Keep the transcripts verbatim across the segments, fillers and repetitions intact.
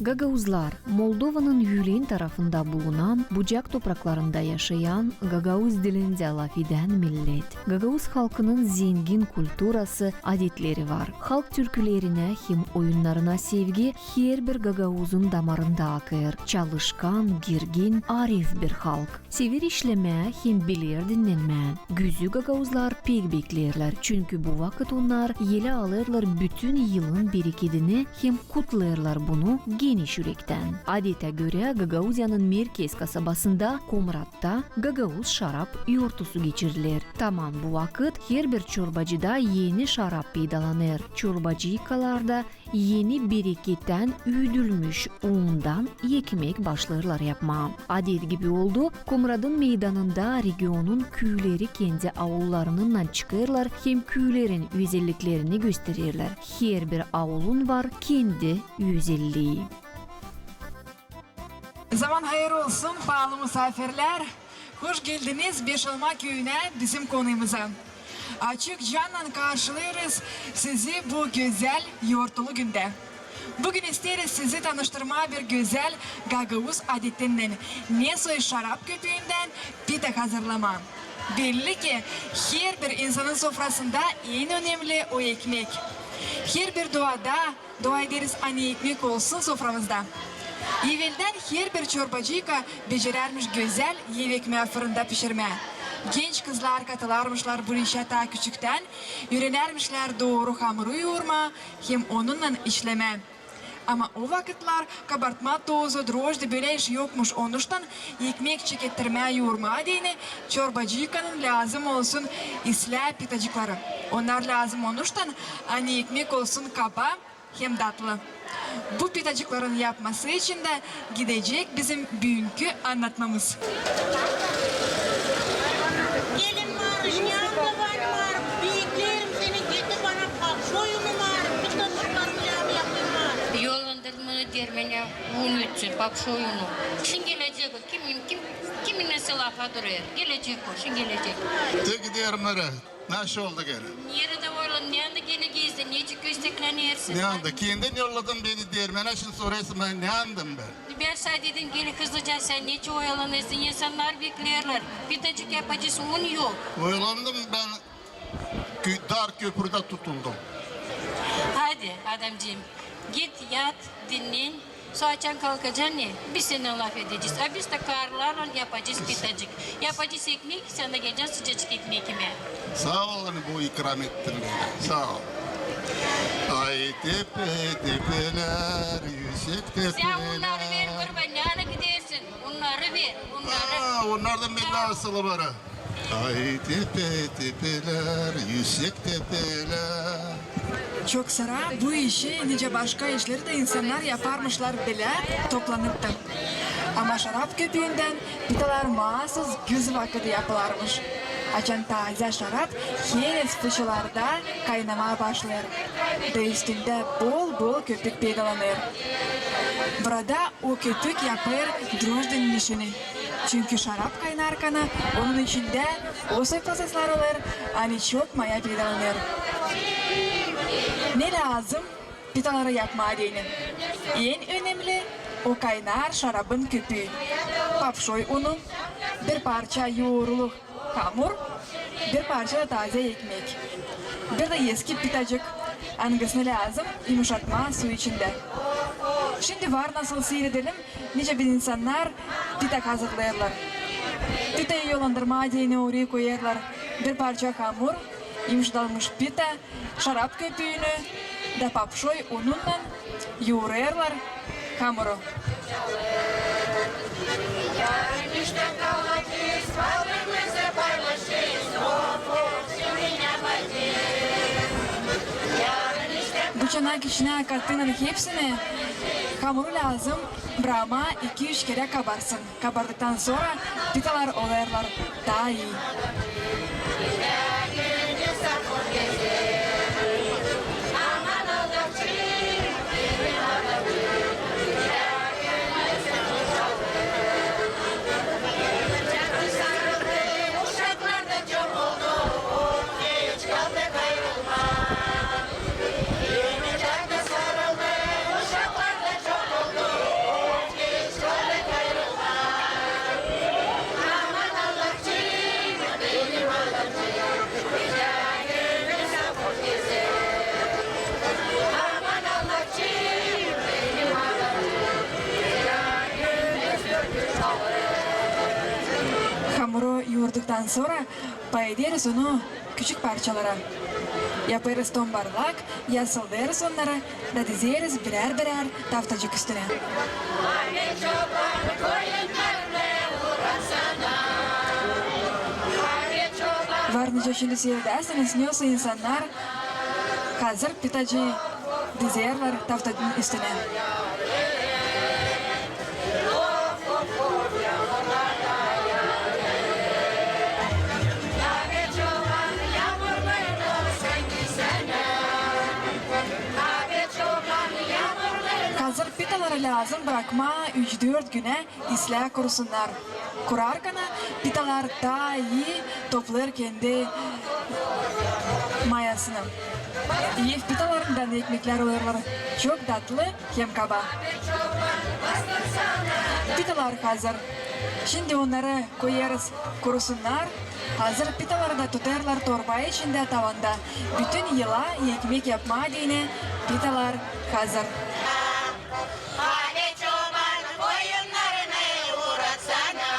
Gagauzlar, Moldovanın üülen tarafında bulunan, bucak topraklarında yaşayan, gagauz dilindä lafedän millet. Gagauz halkının zengin kulturası, adetleri var. Halk türkülerinä hem oyunnarına sevgi herbir gagauzun damarında akêr. Çalışkan, girgin, arif bir halk. Sever işlemää hem biler dinnenmää. Güzü gagauzlar pek bekleerlär, çünkü bu vakıt onnar ele alêrlar bütün yılın berekedini hem kutlêêrlar bunu geniş ürektän. Adetä görä, Gagauziyanın merkez kasabasında, Komratta, gagauz şarap yortusu geçiriler. Taman bu vakıt herbir çorbacıda eni şarap peydalanêr. Çorbacıykalar da eni berekettän üüdülmüş undan ekmek başlêêrlar yapmaa. Adet gibi oldu, Komradın meydanında regionun küüleri kendi aullarınnan çıkêrlar hem küülerin özelliklerini göstererlär. Herbir aulun var kendi özellii. Zaman hayır olsun, paalı musaafirlär! Hoş geldiniz Beşalma küüyünä, bizim konumıza. Açık cannan karşılêêrız sizi bu gözäl yortulu gündä. Büün isteeriz sizi tanıştırmaa bir gözäl gagauz adetinnän, ne soy şarap köpüündän pita hazırlamaa. Belli ki, herbir insanın sofrasında en önemli o ekmek. Herbir duada dua ederiz, ani ekmek olsun soframızda. Eveldän herbir çorbacıyka becerärmiş gözäl ev ekmää fırında pişirmää. Genç kızlar katılarmışlar bu işä taa küçüktän, üürenärmişlär dooru hamuru yuurmaa hem onunnan işlemää. Ama o vakıtlar kabartma tozu, drojdi, bölä iş yokmuş, onuştan ekmek çekettirmää yuurmaa deyni çorbacıykanın lääzım olsun islää pitacıkları. Onnar lääzım onuştan, ani ekmek olsun kaba hem datlı. Bu pitacıkların yapması içindä gidecek bizim büünkü annatmamız. Gelin Marış, ne andavan var? Bekleerim seni, getir bana papşoy unu var, pitacıklar filan yapayım var. Yollandırmanı deer bana un için, papşoy unu. Şindi gelecek o, kim, kim, kimin nesi lafa durêr. Gelecek o, şindi gelecek. Te giderim nere? Nasıl oldu gene? Neredä oyalan, ne anda gene gezdin, necik kösteklenersin? Ne anda? Kendin yolladın beni deer bana, şindi sorêrsın bana, ne andım bän? Bän sana dedim, gel hızlıca, sän necä oyalanêrsın, insannar bekleerlär. Pitacık yapacez, un yok. Oyalandım bän, kö-, dar köprüdä tutuldum. Hadi, adamcıım, git yat, dinlen. Sora açan kalkacan, ne? Biz sennän lafedecez. A biz dä karılarlan yapacez pitacık. Yapacez ekmek, sän dä gelecän sıcacık ekmek imää. Saa ol, ani bu ikram ettin beni. Saa ol. Ay tepe, tepelär, üüsek tepelär. Sän unnarı ver, kurban, ne ara gidersin? Unnarı ver, unnarı. Aa, unnardan bendä asılı var. Ay tepe, tepelär, üüsek tepelär. Çok sora bu işi, nicä başka işleri dä insannar yaparmışlar bilä toplanıp ta. Ama şarap köpüündän pitalar maasuz güz vakıdı yapılarmış. Açan taazä şarap henüz fıçılarda kaynamaa başlêêr. Da üstündä bol-bol köpük peydalanêr. Burada o köpük yapêr drojdinin işini. Çünkü şarap kaynarkana, onun içindä o soy proseslar olêr, ani çok maya peydalanêr. Ne lääzım pitaları yapmaa deyni? En önemli, o kaynar şarabın köpüü, papşoy unu, bir parça yuurulu hamur, bir parça da taazä ekmek. Bir dä eski pitacık, angısını lääzım yumuşatmaa su içindä. Şindi var nasıl siiredelim, nicä biz insannar pita hazırlêêrlar. Pitayı yollandırmaa deyni orayı koyêrlar bir parça hamur, yumuşadılmış pita, şarap köpüünü da papşoy ununnan yuurêrlar hamuru. Bu çanak içinä kattıynan hepsini, hamuru lääzım brakmaa iki-üç kerä kabarsın. Kabardıktan sora pitalar olêrlar taa ii. Sora payederiz onu küçük parçalara. Yapêrız tombarlak, yasıldêrız onnarı da dizeriz birär-birär taftacık üstünä. Var nicä şindi seyredäsiniz, nesoy insannar hazır pitacıı dizerlär taftacıın üstünä. Hazır pitaları lääzım brakmaa üç-dört günä, islää kurusunnar. Kurarkana pitalar taa ii toplêêr kendi mayasını. Ev pitalarından ekmeklär olêrlar çok tatlı hem kaba. Pitalar hazır. Şindi onnarı koyêrız kurusunnar. Hazır pitaları da tutêrlar torba içindä tavanda. Bütün yıla ekmek yapmaa deyni pitalar hazır. Hadi çoban, koyunnarını uuratsana.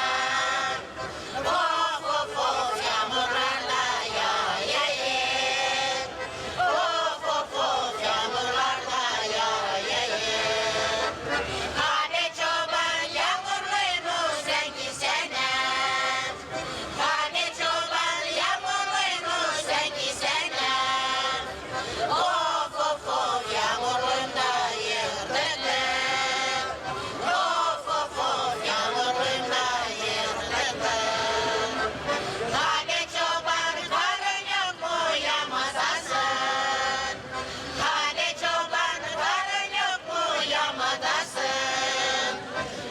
Of, of, of, yaamurlarda yayêr. Of, of, of, yaamurlarda yayêr. Hadi çoban, yaamurluynu sän giysänä. Hadi çoban, yaamurluynu sän giysänä. Of, of, of, yaamurluyum da yırtıktır. Of, of, of, yaamurluyum da yırtıktır. Hadi çoban, karın yok mu yamatasın? Hadi çoban, karın yok mu yamatasın?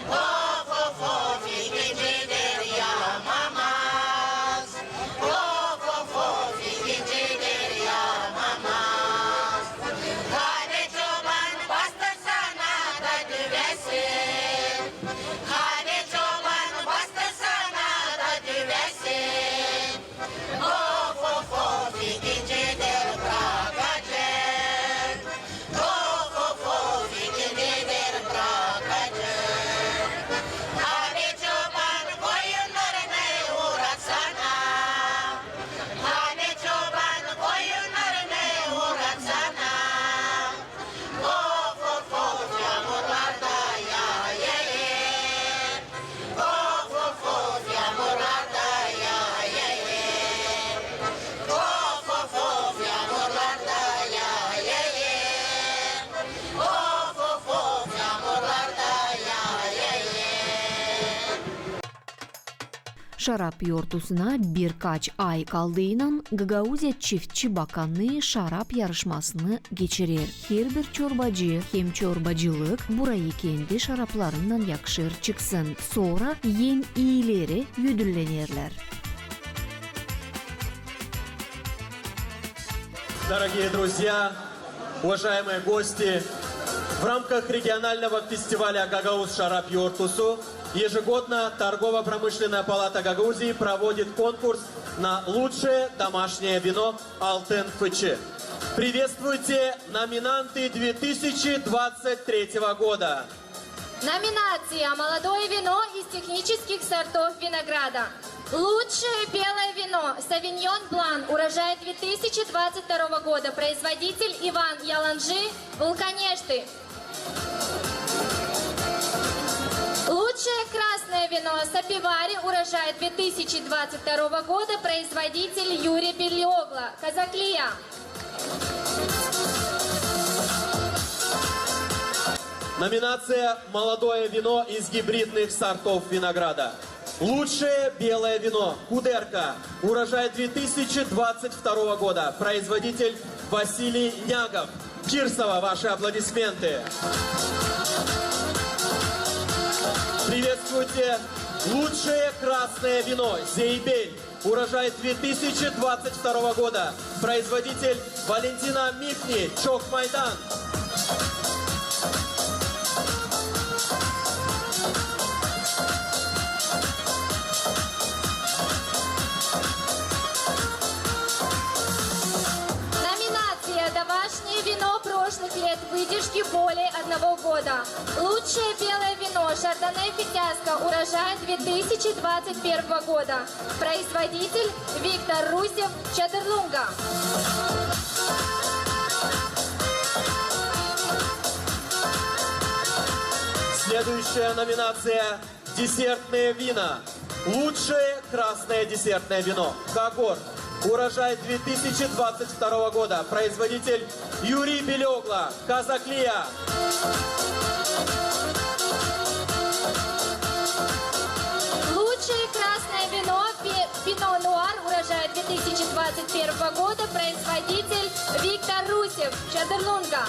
Of, of, of, ikincidir yamamaz. Of, of, of, ikincidir yamamaz. Hadi çoban, bastırsana da düvesin. Hadi çoban, bastırsana da düvesin. Of, of, of, ikincidir brakacek. Of, of, of, ikincidir brakacek. Hadi çoban, koyunnarını uuratsana. Hadi çoban, koyunnarını uuratsana. Of, of, of, yaamurlarda yayêr. Of, of, of, yaamurlarda yayêr. Of, of, of, yaamurlarda yayêr. Of, of, of, yaamurlarda yayêr. Şarap yortusuna birkaç ay kaldıynan Gagauziya Çiftçi Bakannıı şarap yarışmasını geçirer. Herbir çorbacı hem çorbacılık burayı kendi şaraplarınnan yakışır çıksın. Sora en iileri ödüllenerlär. Дорогие друзья, уважаемые гости, в рамках регионального фестиваля «Гагауз шарап ёртусу» ежегодно Торгово-промышленная палата Гагаузии проводит конкурс на лучшее домашнее вино «Алтын фычы». Приветствуйте номинанты две тысячи двадцать третьего года. Номинация «Молодое вино из технических сортов винограда». Лучшее белое вино «Совиньон Блан», урожай две тысячи двадцать второго года, производитель Иван Яланжи, Вулканешты. Лучшее красное вино «Сапивари», урожай две тысячи двадцать второго года, производитель Юрий Белиогло, Казаклия. Номинация «Молодое вино из гибридных сортов винограда». Лучшее белое вино «Кудерка», урожай две тысячи двадцать второго года, производитель Василий Нягов, Кирсова, ваши аплодисменты. Приветствуйте лучшее красное вино «Зейбель», урожай две тысячи двадцать второго года, производитель Валентина Михни, Чок-Майдан. Номинация «Домашнее Вино прошлых лет выдержки более одного года. Лучшее белое вино Шардоне Фитяска, урожай две тысячи двадцать первого года. Производитель Виктор Русев, Чадырлунга. Следующая номинация. Десертные вина. Лучшее красное десертное вино. Когорт. Урожай две тысячи двадцать второго года. Производитель Юрий Белёгла, Казаклия. Лучшее красное вино пе-, Пино Нуар, урожай две тысячи двадцать первого года, производитель Виктор Русев, Чадырлунга.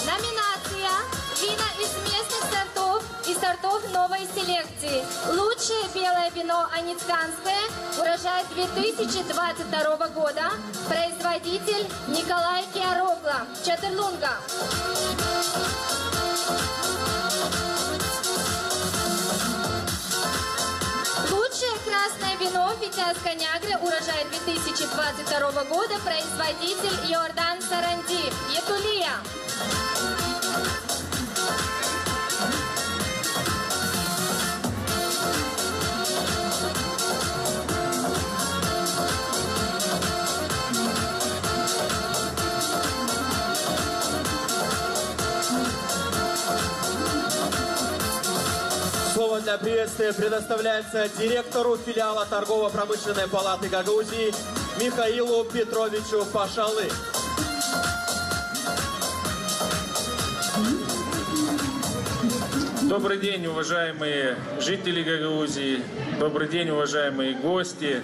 Номинация «Вина из местных сортов и сортов новой селекции». Лучшее белое вино аницканское, урожай две тысячи двадцать второго года, производитель Николай Киарогла, Чадырлунга. Лучшее красное вино Фитяска-Нягря, урожай две тысячи двадцать второго года, производитель Иордан Саранди, Етулия. Слово для приветствия предоставляется директору филиала Торгово-промышленной палаты Гагаузии Михаилу Петровичу Пашалы. Добрый день, уважаемые жители Гагаузии. Добрый день, уважаемые гости.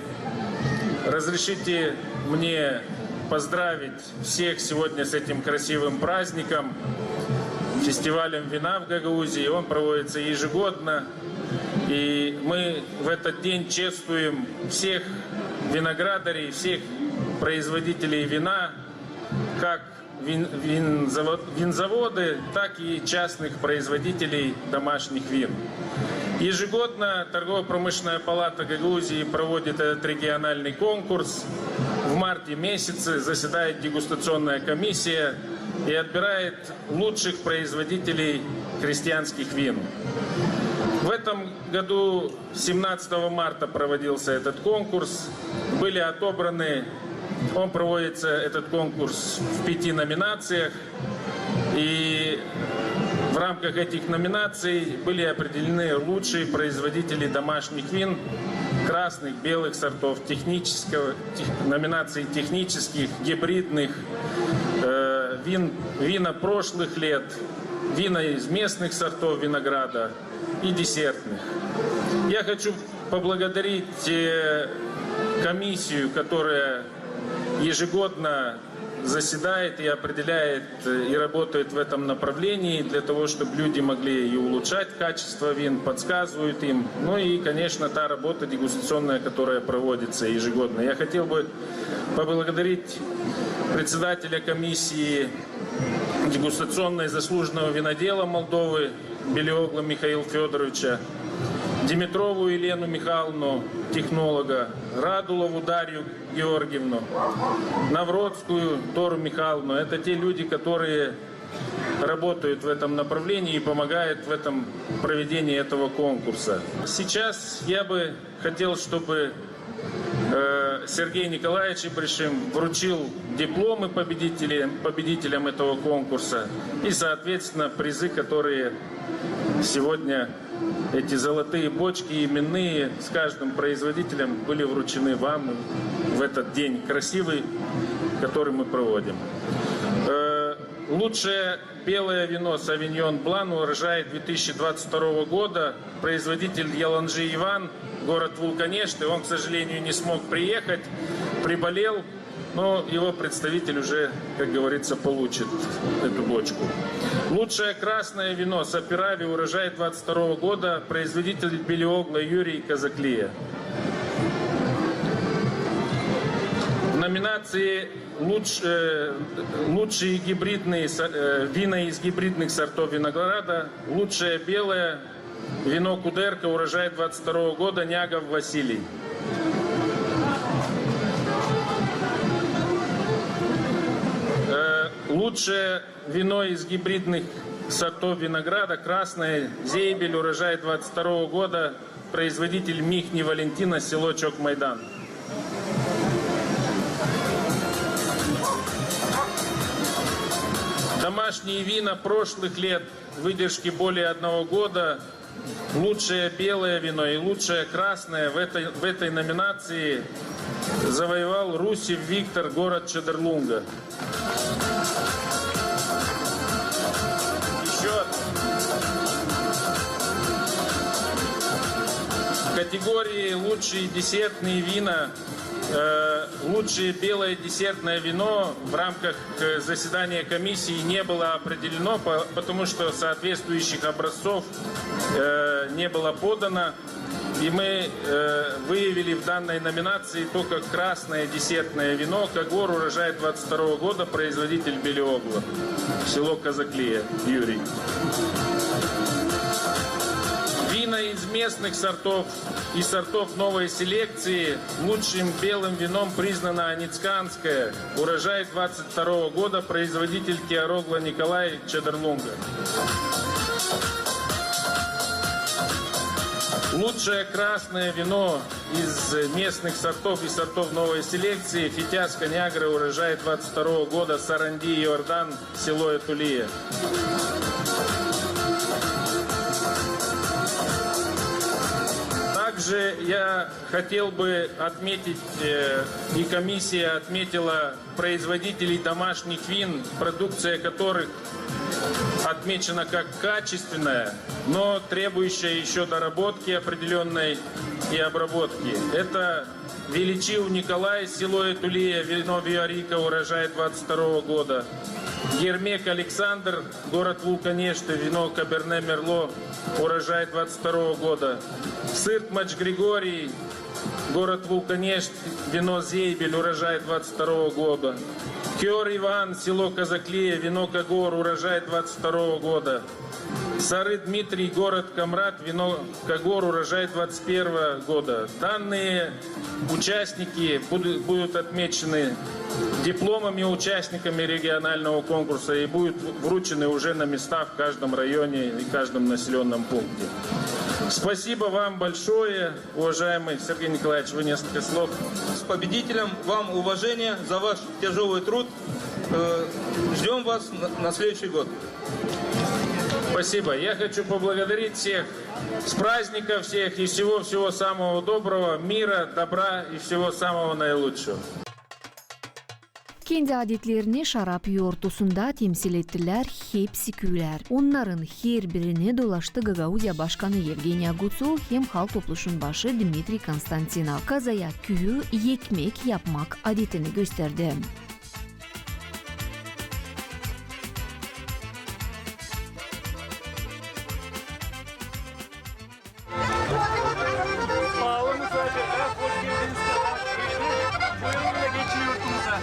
Разрешите мне поздравить всех сегодня с этим красивым праздником, фестивалем вина в Гагаузии. Он проводится ежегодно. И мы в этот день чествуем всех виноградарей, всех производителей вина, как вин-, винзавод-, винзаводы, так и частных производителей домашних вин. Ежегодно Торгово-промышленная палата Гагаузии проводит этот региональный конкурс. В марте месяце заседает дегустационная комиссия и отбирает лучших производителей крестьянских вин. В этом году семнадцатого марта проводился этот конкурс. Были отобраны, он проводится, этот конкурс, в пяти номинациях. И в рамках этих номинаций были определены лучшие производители домашних вин, красных, белых сортов, технического, тех-, номинаций технических, гибридных, э, вин, вина прошлых лет, вина из местных сортов винограда и десертных. Я хочу поблагодарить, э, комиссию, которая ежегодно заседает и определяет, э, и работает в этом направлении, для того, чтобы люди могли и улучшать качество вин, подсказывают им. Ну и, конечно, та работа дегустационная, которая проводится ежегодно. Я хотел бы поблагодарить председателя комиссии дегустационной, заслуженного винодела Молдовы Белиоглу Михаила Фёдоровича, Димитрову Елену Михайловну, технолога, Радулову Дарью Георгиевну, Навродскую Дору Михайловну. Это те люди, которые работают в этом направлении и помогают в этом проведении этого конкурса. Сейчас я бы хотел, чтобы, э, Сергей Николаевич Ибришим вручил дипломы победителям, победителям этого конкурса и, соответственно, призы, которые сегодня, эти золотые бочки именные, с каждым производителем были вручены вам в этот день красивый, который мы проводим. Э, лучшее белое вино Савиньон Блан, урожай две тысячи двадцать второго года, производитель Яланжи Иван, город Вулканешты. Он, к сожалению, не смог приехать, приболел, но его представитель уже, как говорится, получит эту бочку. Лучшее красное вино Сапирави, урожай двадцать второго года, производитель Белиогла Юрий, Казаклия. В номинации луч-, э, лучшие гибридные со-, э, вина из гибридных сортов винограда, лучшее белое, Вино «Кудерка», урожай двадцать второго года, Нягов Василий. Э, лучшее вино из гибридных сортов винограда, красное, «Зейбель», урожай двадцать второго года, производитель Михни Валентина, село Чок-Майдан. Домашние вина прошлых лет, выдержки более одного года, лучшее белое вино и лучшее красное в этой, в этой номинации завоевал Русев Виктор, город Чедерлунга. Ещё в категории «Лучшие десертные вина», э, лучшее белое десертное вино в рамках, э, заседания комиссии не было определено, по-, потому что соответствующих образцов, э, не было подано. И мы, э, выявили в данной номинации только красное десертное вино «Кагор», урожай двадцать второго года, производитель Белеогло, село Казаклия, Юрий. Вина из местных сортов и сортов новой селекции. Лучшим белым вином признано аницканское, урожай двадцать второго года, производитель Киарогло Николай, Чедерлунга. Лучшее красное вино из местных сортов и сортов новой селекции — Фитяз-Конеагро, урожай двадцать второго года, Саранди, Иордан, село Этулия. Также я хотел бы отметить, э, и комиссия отметила производителей домашних вин, продукция которых отмечена как качественная, но требующая ещё доработки определённой и обработки. Это Величив Николай, село Этулия, вино Виорика, урожай двадцать второго года. Гермек Александр, город Вулканешты, вино Каберне Мерло, урожай двадцать второго года. Сыртмач Григорий, город Вулканешты, вино Зейбель, урожай двадцать второго года. Кёр Иван, село Казаклия, вино Кагор, урожай двадцать второго года. Сары Дмитрий, город Камрад, вино Кагор, урожай двадцать первого года. Данные участники буду-, будут отмечены дипломами участниками регионального конкурса и будут вручены уже на местах в каждом районе и каждом населённом пункте. Спасибо вам большое, уважаемый Сергей Николаевич, вы несколько слов. С победителем, вам уважение за ваш тяжёлый труд. Э, ждём вас на, на следующий год. Спасибо. Я хочу поблагодарить всех с праздником всех и всего-всего самого доброго, мира, добра и всего самого наилучшего. Kendi adetlerini şarap yortusunda temsil ettilär hepsi küülär. Onnarın herbirine dolaştı Gagauziya başkanı Yevgeniy Gutsov hem halk topluşun başı Dmitriy Konstantinov. Kazaya küüyü ekmek yapmak adetini gösterdi. Pahalı misafirlär, hoş geldiniz. Buyurun da geçin yurtumuza.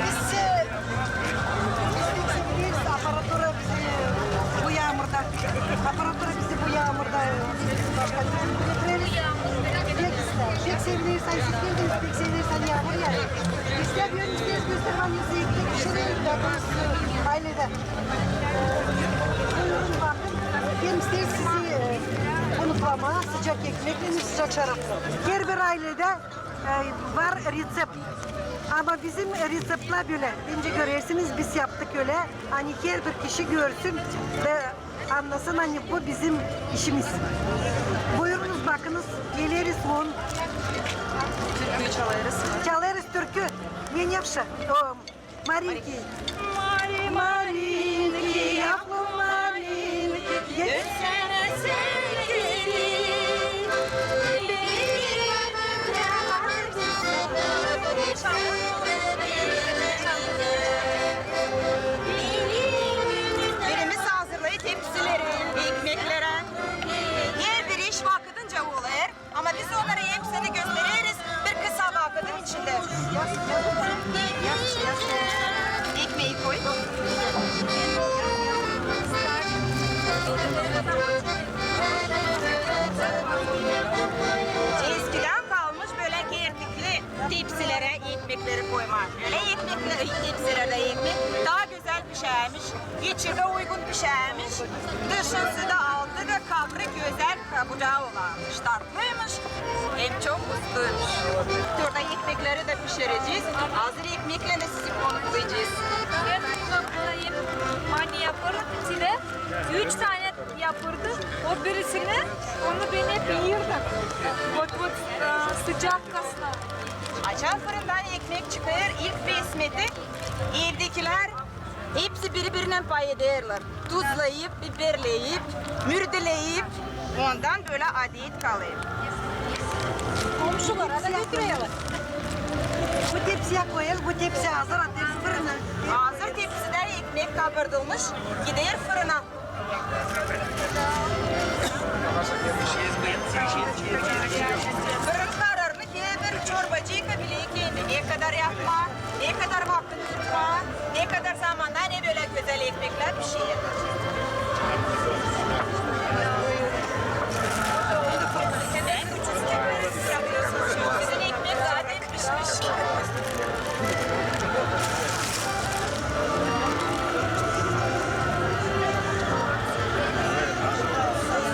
Biz, e, biz pek sevineriz, aparatura bizi bu yaamurda, aparatura bizi bu yaamurda, e, götürer. Pek, pek sevineriz, ani siz geldiniz, pek sevineriz, ani yaamur yaaar. İslää bir yerde göstermää, pek bir şey dä, biz, e, ayleda. Buyurun, bakın. Hem isteeriz sizi, e, konuklamaa sıcak ekmeklerin, sıcak şaraplan. Herbir ayleda, e, var reţept. Ama bizim reţeptlär bölä. Bence görersiniz, biz yaptık ölä. Ani herbir kişi görsün da annasın, ani bu bizim işimiz. Buyurunuz, bakınız, geleriz on. Türküyü çalarız. Çalarız türkü. Ne, ne yapsa? O, Marinki. Mari, Marinki, yaplı Marinki, dönsene sevgilim. Birimiz hazırlêêr tepsileri, ekmekleri. Herbir iş vakıdınca olêr. Ama biz onnarı hepsini göstereriz bir kısa vakıdın içindä. Ekmeyi koy. Eskidän kalmış bölä kertikli tepsilerä ekmekleri koymaa. Bölä ekmekle-, tepsilerdä ekmek taa gözäl pişärmiş, içi dä uygun pişärmiş, dışısı da, altı da kavrı gözäl kabucaa olarmış, tatlıymış, hem çok usluymuş. Orada ekmekleri dä pişirecez, hazır ekmeklerlän sizi konuklayacez. Ben bunu bulayım, mani yaparım, içindä üç tane yapırdı, o birisini, onu bän hep yiyirdim. Вот, вот, e, sıcakkasına. Açan fırından ekmek çıkêr, ilk besmeti evdekilär hepsi biri-birinin pay ederlär. Tuzlayıp, biberleyip, mürdüleyip, ondan bölä adet kalêr. Komşulara da götürelim. Bu tepsiyä koyalım, bu tepsi hazır, atarız fırına. Hazır tepsidä ekmek kabardılmış, gider fırına. Fırın kararını herbir çorbacıyka biler kendi, ne kadar yapmaa, ne kadar vakıt tutmaa, ne kadar zamanda, ne bölä gözäl ekmeklär pişer. Bizim ekmek zaten pişmiş.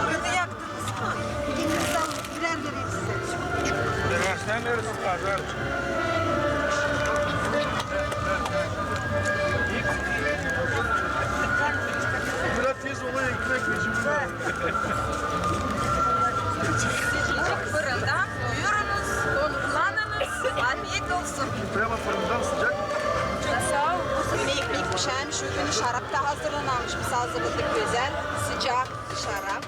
Fırını yaktınız mı? Birer vereyim size. Sen verirsin, kazar. Biraz tez ola, ekmek rejimi. Sıcacık fırından. Buyurunuz, konuklanınız. Afiyet olsun. Прямо fırından sıcak. Çok saa ol. Bugün ekmek pişärmiş, öbürünü şarap da hazırlanmış. Biz hazırladık gözäl, sıcak şarap.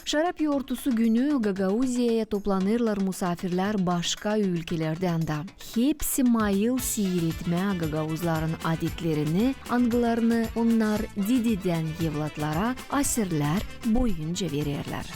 Şarap yortusu günü Gagauziyaya toplanêrlar musaafirlär başka ülkelerdän dä. Hepsi mayıl siiretmää gagauzların adetlerini, angılarını onnar dededän evlatlara asirlär boyunca vererlär.